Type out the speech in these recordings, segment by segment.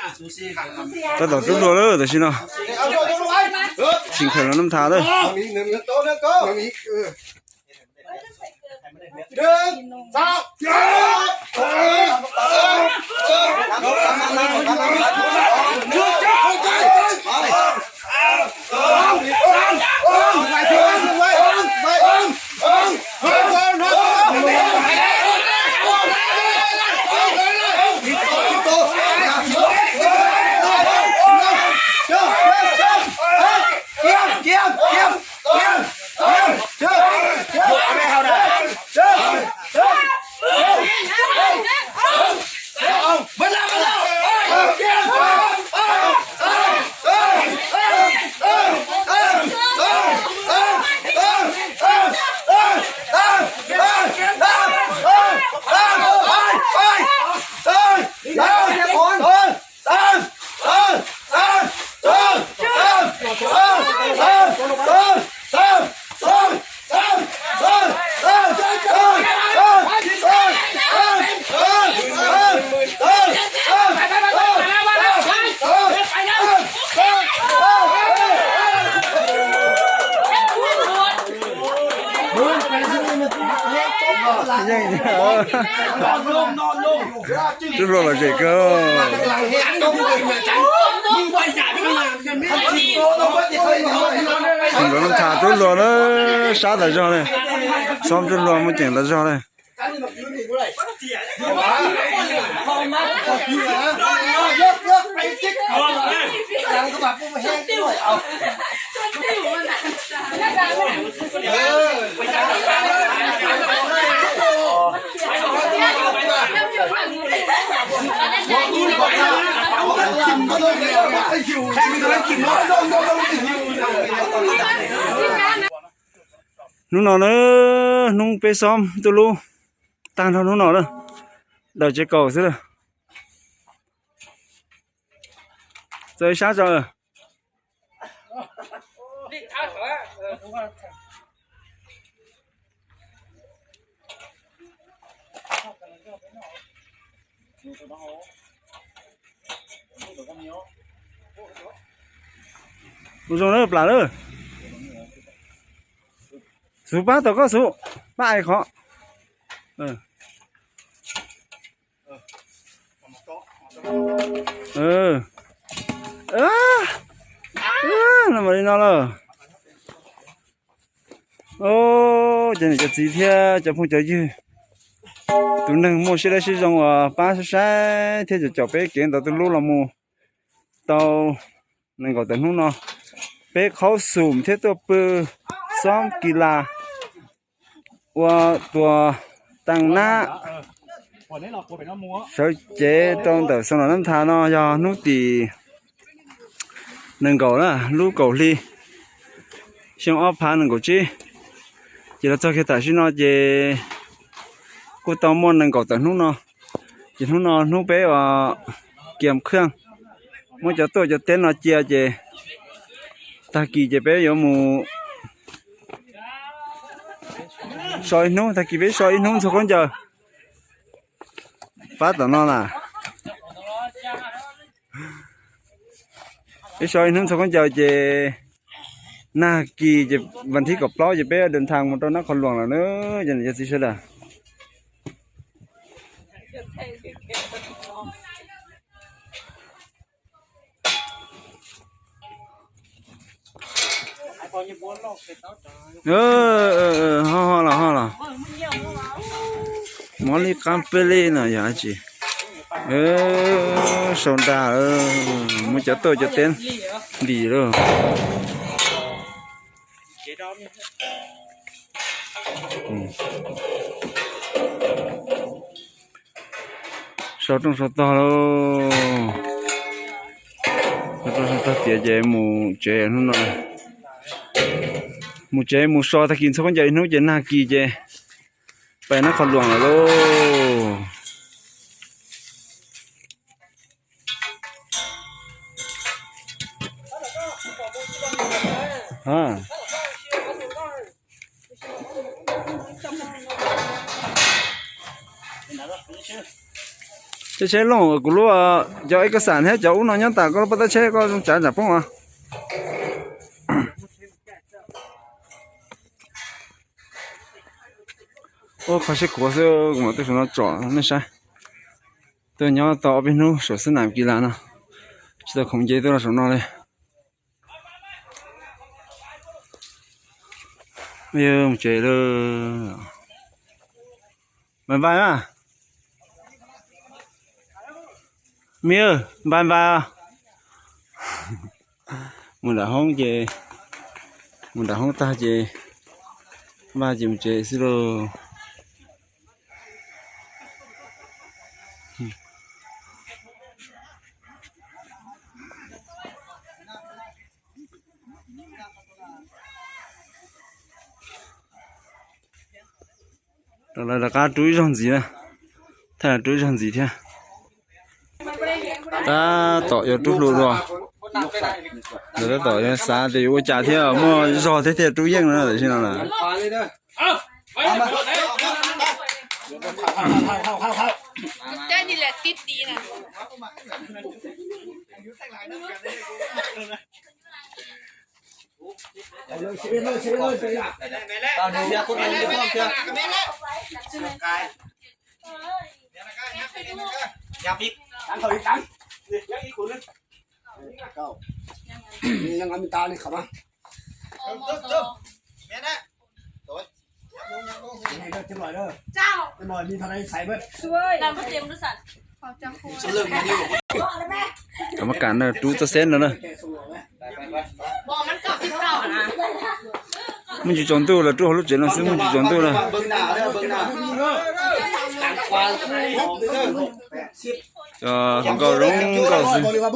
Tab tom rub luag lawm tam sim no. Tsis khaws los nab tha lawm. Rub luag lom zem kawg. Nrov nab tha rub luag na, sab tas zog li. Xob rub luag muaj ceem tas zog li. Hnub no na, hnub peb xob tuaj lub, tag nrho hnub no na, daws tsev kaum xwb lawm. Txawm ib sab tso. Ua zoo na, plam lawm. Xuv pab tom koj xuv, pab ais qhov. No mam li no lawm. Cov niam cov txiv thiab cov phooj cov ywg, tus neeg muaj siab dawb siab zoo uas pab saib saib thiab caum caum peb kev ntawd tuaj lub los mus tau nees nkaum tawm hnub no, peb qhaub xum thiab tuaj pw xob kis las ua tua tag nab sawv cev rau ntawm Xaus Nom Nab Tha no yog hnub tim nees nkaum na, lub kaum hli xyoo ob phav nees nkaum tsib. Ces los txog kiag tam sim no ces kuj tau muaj nees nkaum tawm hnub no. Ces hnub no hnub peb uas kiam kheej, muab cov tuaj cov teb no cia ces tag kis ces peb yuav mus so ib hnub, tag kis peb so ib hnub ntxhua khaub ncaws. Pab tom no na. Peb so ib hnub ntxhua khaub ncaws ces nag kis ces vas thib kaum plaub ces peb dam thas mus rau Nab Qhov Luam lawm na, cov niam cov txiv sawv daws. Ho ho los ho los. Mob li qab peb li no yog dab tsi? Sau nra, muab cov tuaj cov teb ntim lawm. Sau rooj sau tog lauj. Sau rooj sau tog tiav ces mus tsev hnub no. Mus tsev mus so tag kis ntxhua khaub ncaws ib hnub ces nag kis ces pais Nab Qhov Luam lawm lauj. Tej tsheb looj kuv lub, cov ib kas xam thiab cov ub no nyob tas, koj lub paj tab tsheb koj zoo tsav ntsam poob os. Ua qhov siab khuav xwb, kuv mam tuaj saum no tsom nej saib. Tuaj nyob tau ob peb hnub saum xab nam kis las no, tsis tau khoom nce tuaj los saum no li. Mus tsev lawm. Npais npais na. Miv, npais npais. Mus nram hoob ces, mus nram hoob tag ces npaj ces mus tsev xwb lauj. Rov qab rub ib zaug ntxiv na, thaij rub ib zaug ntxiv thiab. Tab tom yuav rub hlua dua, tab tom yuav xav tias yuav ua cas thiab muaj zog thiab thiaj rub yeej no tam sim no na. Kam mab kam no rub txoj xeb no na. Muaj ntsis tsaus ntuj los rub hauv lub tsev no xwb, muaj ntsis tsaus ntuj na. Cov hluas nkauj zoo nkauj xwb.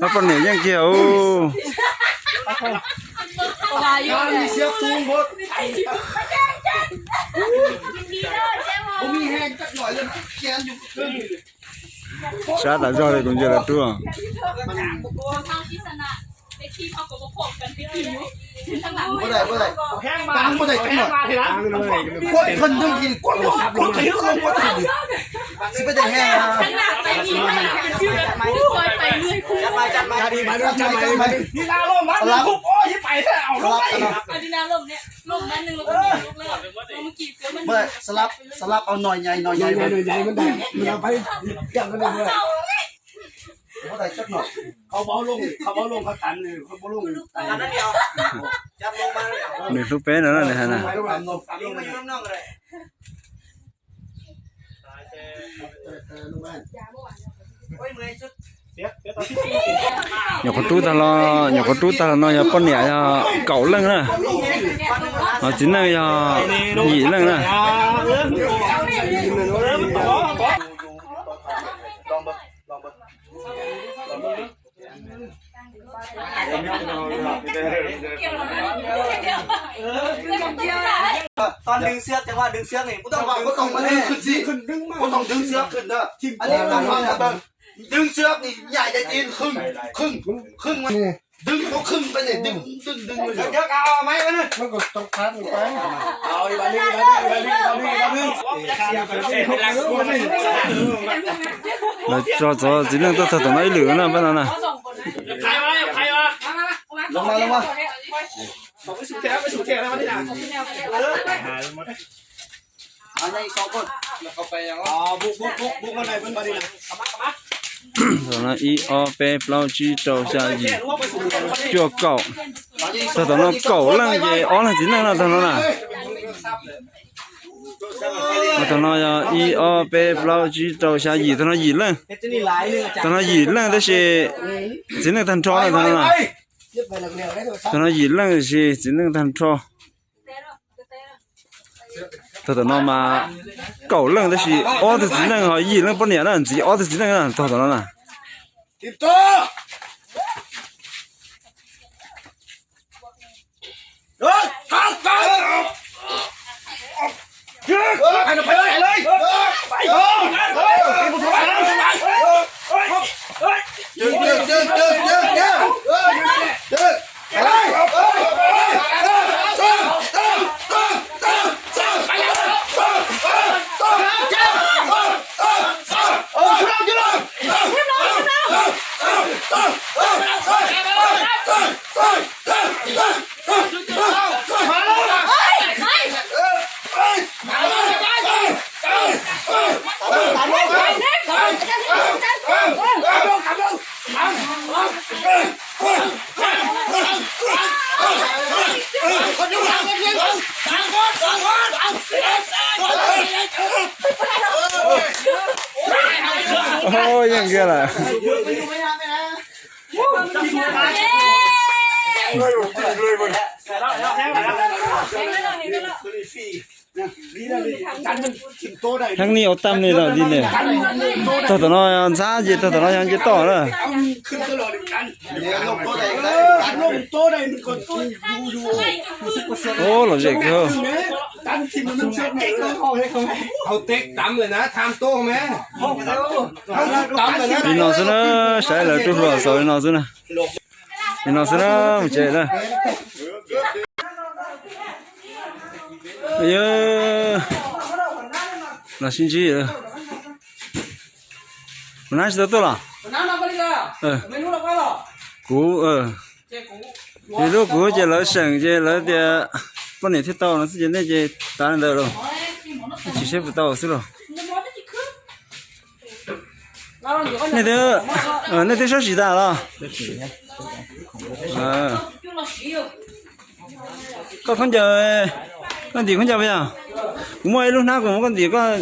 Ob poj niam yeej kiag ub. Sab tas zog li kuv ntsia lawv rub. Slab, slab au noj nyai noj nyai. Nws hlub peb no na nws hais na. Nyuam qhuav rub tag los, nyuam qhuav rub tag los no yog poj niam yog kaum leej na, ho txiv neej yog yim leej na. Lawv tso txog txiv neej tuaj txog tom no ib lwm na pab no na. Thaum no ib ob peb plaub tsib rau xya yim cuaj kaum. Thaum no kaum leej ces ob leeg txiv neej no tag no na. Thaum no yog ib ob peb plaub tsib rau xya yim, thaum no yim leej. Thaum no yim leej tab sis txiv neej tag nrho na thaum no na. Thaum no yim leej tab sis txiv neej tag nrho. Thaum no mas kaum leej tab sis ob tug txiv neej ho yim leej poj niam na, ntxiv ob tug txiv neej na thaum no na. Yeej kiag lawm. Heev li ua tam li lawm li ne. Tog tom no ntxhab ces tog tom no yog nce toj na. Ub, lom zem kawg. Li no xwb na, saib lawv tub hluas xaus li no xwb na. Li no xwb na, mus tsev na. Los sib ntsib, mus nab tsis tau tuaj los? Kuv, lub kuv ces lawv seem ces lawv tias poj niam thiaj tau no xwb ces nej ces tas li ntawd los, tsis seb puas tau xwb los. Nej twb, nej twb sab sim tas los? Koj khaub ncaws, koj ntim khaub ncaws puas yog? Kuv muaj ib lub hnab kuv muab koj ntim, koj